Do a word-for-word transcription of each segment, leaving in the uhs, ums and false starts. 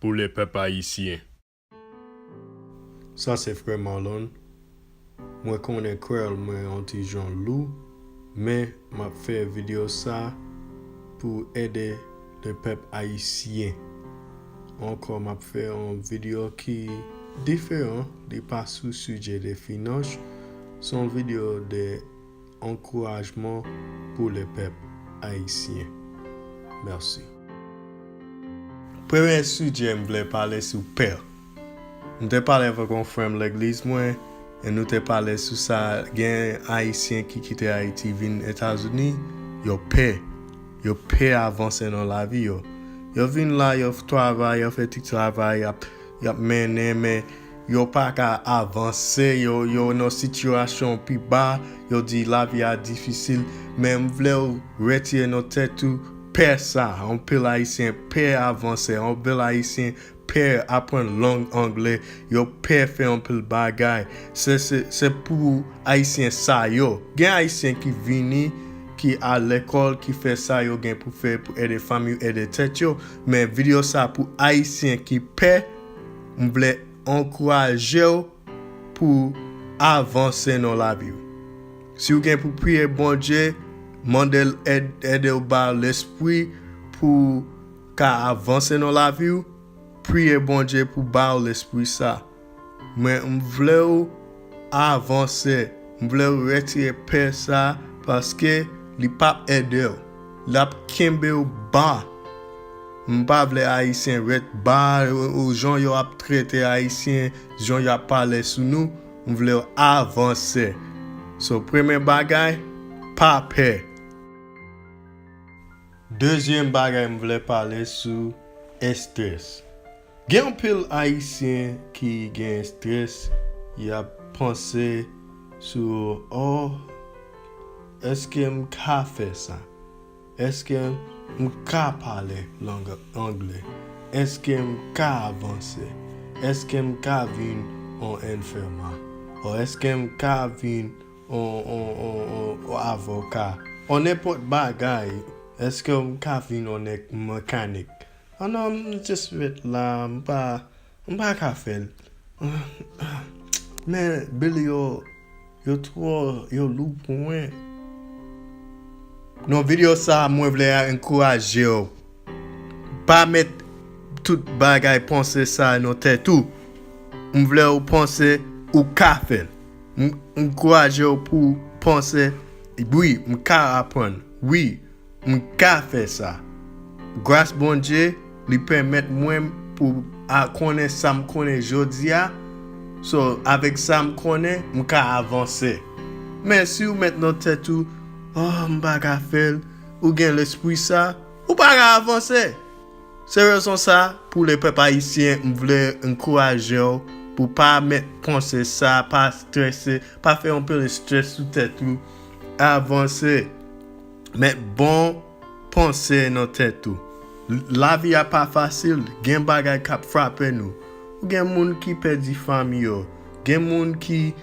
pou le pèp ayisyen. Sa se frè Marlon. Mwen konnen kè mwen yon ti jan lou, men m ap fè videyo sa pou ede le pèp ayisyen. Ankò, m ap fè yon videyo ki diferan, li pa sou sijè de finans, se yon videyo de ankourajman pou le pèp ayisyen. Mèsi. Premye sijè m vle pale sou pè. M te pale avèk yon frè m legliz mwen, e nou te pale sou sa, gen Ayisyen ki kite Ayiti vin Etazini, yo pè. Yo pè avanse nan lavi yo. Yo vin la, yo travay, yo fè ti travay, y ap, y ap mennen, men yo pa ka avanse, yo, yo nan sitiyasyon pi ba, yo di lavi a difisil, men m vle w retire nan tèt ou pè sa. Anpil Ayisyen pè avanse, anpil Ayisyen pè aprann lang angle, yo pè fè anpil bagay. Se, se, se pou Ayisyen sa yo. Gen Ayisyen ki vini, ki al lekòl, ki fè sa yo gen pou fè pou ede fanmi yo, ede tèt yo. Men videyo sa pou Ayisyen ki pè, m vle ankouraje w pou avanse nan lavi w. Si w gen pou priye Bondye, mande l èd, ede w ba w lespri pou ka avanse nan lavi w, priye Bondye pou ba w lespri sa. Men m vle w avanse, m vle w retire pè sa, paske li p ap ede w. L ap kenbe w ba. M pa vle Ayisyen ret ba, ou, ou jan yo ap trete Ayisyen, jan y ap pale sou nou, m vle w avanse. So, premye bagay, pa pè. Dezyèm bagay m vle pale sou estrès. Gen anpil Ayisyen ki gen estrès, y ap panse sou, "Oh, èske m ka fè sa? Èske m ka pale lang angle? Èske m ka avanse? Èske m ka vin on enfèma? O èske m ka vin on, on, on, on, on avoka? O nenpòt bagay, èske m ka vin on nèg mekanik?" Ah non, m just ret la, m pa, m pa ka fè l. Men bil yo, yo twò, yo lou pou mwen. Nan videyo sa, mwen vle ankouraje w. Pa met tout bagay panse sa nan tèt ou. M vle w panse ou ka fè l. M ankouraje w pou w panse, "Wi, m ka aprann. Wi, m ka fè sa." Gras Bondye, li pèmèt mwen pou a konnen sa m konnen jodi a. So, avèk sa m konnen, m ka avanse. Men si w met nan tèt ou, "Oh, m pa ka fè l," ou gen lespri sa, ou pa ka avanse. Se rezon sa, pou le pèp ayisyen, m vle ankouraje w pou pa met panse sa, pa strese, pa fè anpil estrès sou tèt ou. Avanse. Met bon panse nan tèt ou. Lavi a pa fasil, gen bagay k ap frape nou. Ou gen moun ki pèdi fanmi yo, gen moun ki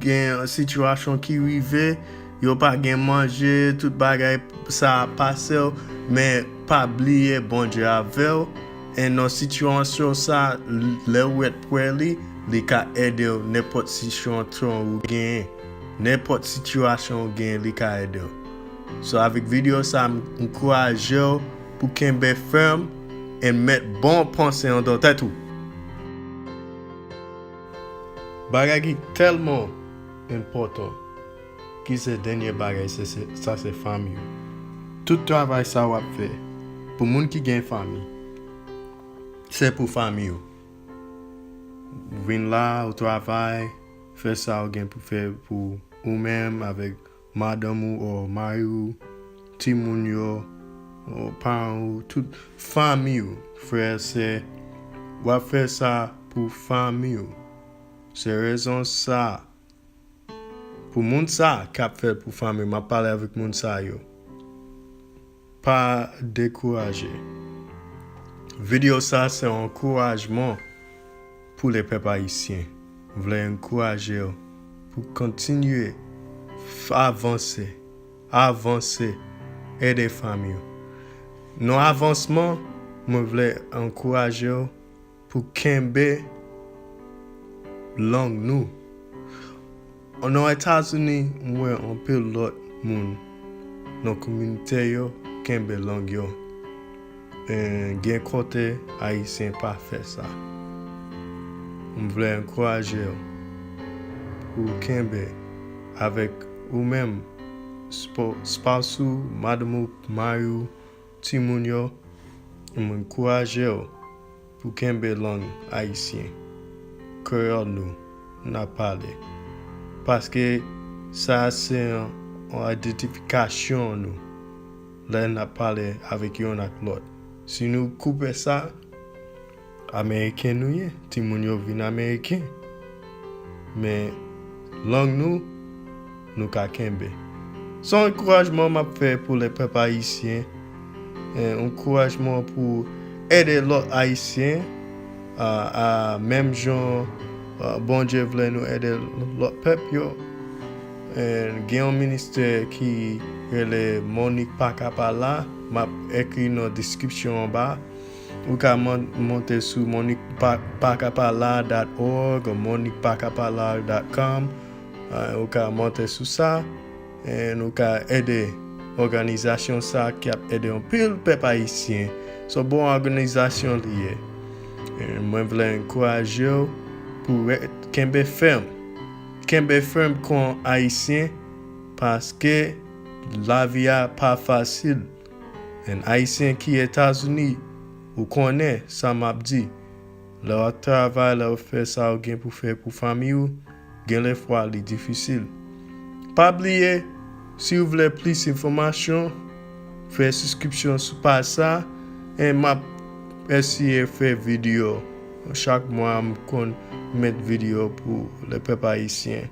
gen sitiyasyon ki rive, yo pa gen manje, tout bagay sa ap pase w, men pa bliye Bondye avè w. E nan sitiyasyon sa, lè w ret prè li, li ka ede w nenpòt sitiyasyon ou genyen. Nenpòt sitiyasyon ou genyen, li ka ede w. So, avèk videyo sa, m ankouraje w pou kenbe fèm e met bon panse anndan tèt ou. Bagay ki tèlman enpòtan, ki se dènye bagay, se, se, sa se fanmi w. Tout travay sa w ap fè, pou moun ki gen fanmi, se pou fanmi w. Vin la, ou travay, fè sa w gen pou fè pou ou menm avèk madanm ou, o mari w, timoun yo, o paran w, tout fanmi w, frè, sè, w ap fè sa pou fanmi w. Se rezon sa, pou moun sa k ap fè l pou fanmi w, m ap pale avèk moun sa yo. Pa dekouraje. Videyo sa se yon ankourajman pou le pèp ayisyen. M vle ankouraje w pou kontinye f-, avanse, avanse, ede fanmi w. Nan avansman, mwen vle ankouraje w pou kenbe lang nou. Nan Etazini, m wè anpil lòt moun nan kominote yo kenbe lang yo. E gen kote Ayisyen pa fè sa. M vle ankouraje w pou w kenbe avèk ou menm, spo- spouse ou, madanm ou, mari w, timoun yo, m ankouraje w pou kenbe lang ayisyen, kreyòl nou, n ap pale. Paske sa se yon, yon idantifikasyon nou lè n ap pale avèk youn ak lòt. Si nou koupe sa, Ameriken nou ye, timoun yo vin Ameriken. Men lang nou, nou ka kenbe. Se yon ankourajman m ap fè pou le pèp ayisyen. E, ankourajman pou ede lòt ayisyen. A, a, menm jan, a, Bondye vle nou ede lòt pèp yo. E, gen yon ministè ki rele Monique Pakapala. M ap ekri nan deskripsyon anba. Ou ka mon- monte sou monique pakapala dot org ou monique pakapala dot com. E, ou ka monte sou sa. E, ou ka ede òganizasyon sa ki ap ede anpil pèp ayisyen. Se yon bon òganizasyon li ye. E, mwen vle ankouraje w pou ret- kenbe fèm. Kenbe fèm kon ayisyen, paske lavi a pa fasil. E ayisyen ki Etazini, ou konnen sa m ap di. Lè w ap travay, lè w ap fè sa w gen pou fè pou fanmi w, gen lefwa li difisil. Pa bliye, si w vle plis enfòmasyon, fè sibskripsyon sou paj sa, e m ap eseye fè videyo. Chak mwa, m konn met videyo pou le pèp ayisyen,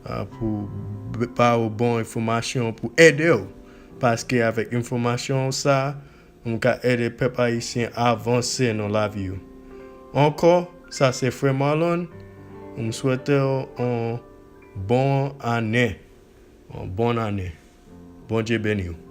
a, pou b- ba w bon enfòmasyon, pou ede w. Paske avèk enfòmasyon sa, m ka ede pèp ayisyen avanse nan lavi yo. Ankò, sa se frè Marlon, m swete w yon bon ane. Yon bon ane. Bondye beni w.